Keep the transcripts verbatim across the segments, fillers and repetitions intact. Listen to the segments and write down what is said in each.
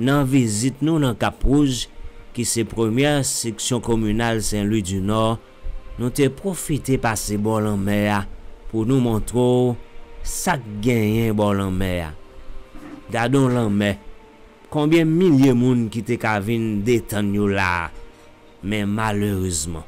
Nan vizit nou nan Kap Wouj, ki se premyè seksyon kominal Sen Lwi di Nò, nou te pwofite pase bò lanmè a pou nou montre w sa k genyen bò lanmè a. Gade yon lanmè! Konbyen milye moun ki te ka vin detann yo la a? Men malerezman.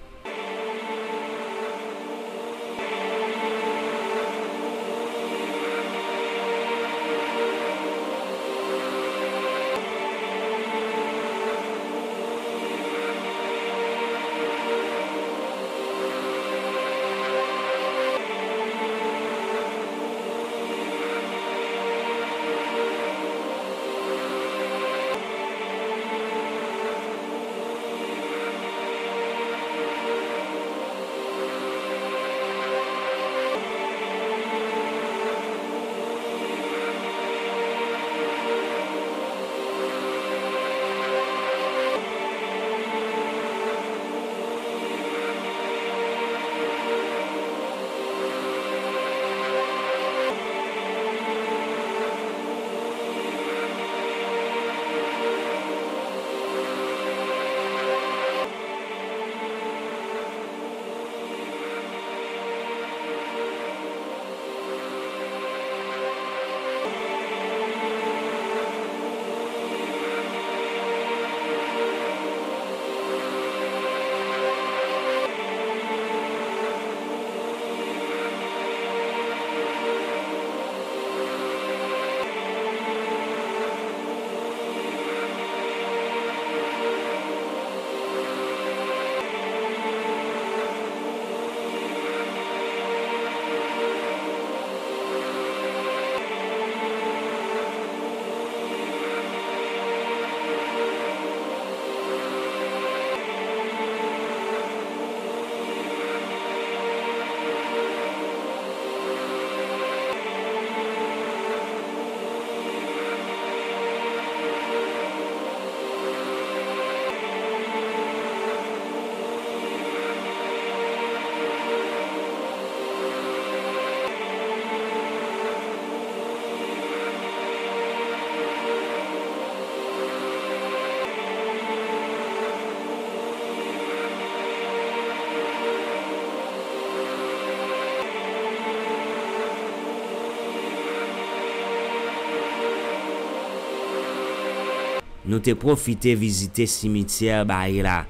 Nou te pwofite vizite simityè Bay la.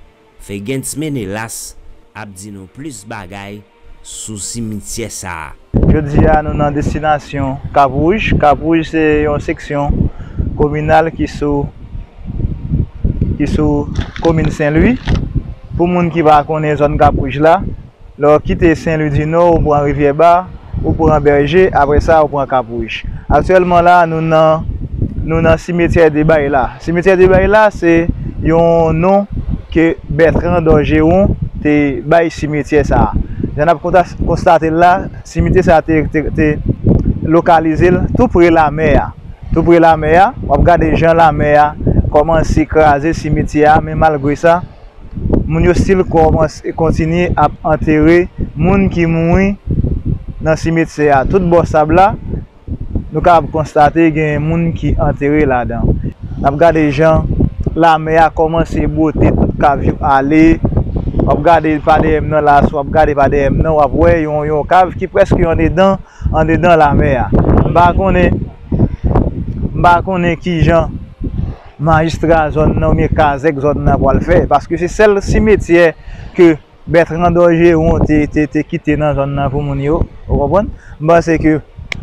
Fegans Menelas ap di nou plis bagay sou simityè sa a. Jodi a, nou nan destinasyon Kap Wouj. Kap Wouj se yon seksyon kominal ki sou, ki sou komin Sen Lwi. Pou moun ki pa konnen zòn Kap Wouj la, lè w kite Sen Lwi di Nò, ou pran Rivyè Ba, ou pran Bèje, apre sa, ou pran Kap Wouj. Aktyèlman la, nou nan, nou nan simetyè de Bay la. Simetyè de Bay la, se yon non ke Bètran Dòjewon te bay simetyè sa a. Jan n ap konta-, konstate l la, simetyè sa a te, te, te lokalize l tou pre lamè a. Tou pre lamè a, w ap gade jan lamè a kòmanse kraze simetyè a, men malgre sa, moun yo still kòmanse, kontinye ap antere moun ki mouri nan simetyè a. Tout bò sab la, nou kapab konstate gen moun ki antere ladan. N ap gade jan lamè a kòmanse bwote tout kav yo ale. W ap gade pa dèyè m nan la, si w ap gade pa dèyè m nan, w ap wè yon, yon kav ki prèske andedan, andedan lamè a. M pa konnen, m pa konnen kijan majistra zòn nan oubyen kazèk zòn nan pral fè, paske se sèl simetyè ke Bètran Dòjewon te, te, te kite nan zòn nan pou moun yo, ou konprann? M panse ke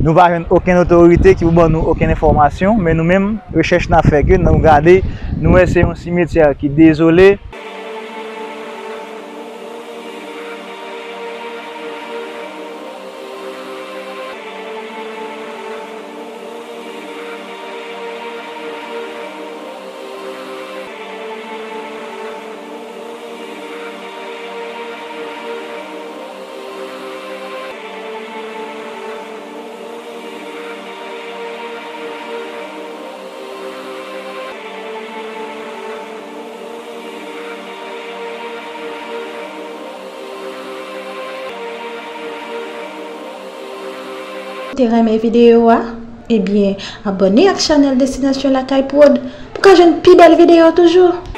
nou pa jwenn okenn otorite ki pou ban nou okenn enfòmasyon, men nou menm, rechèch n ap fè ke nou gade, nou wè se yon simetyè ki dezole. Ou te renmen videyo a? Ebyen, abòne ak chanèl Destinasyon Lakay Prod pou Ou ka jwenn pi bèl videyo toujou.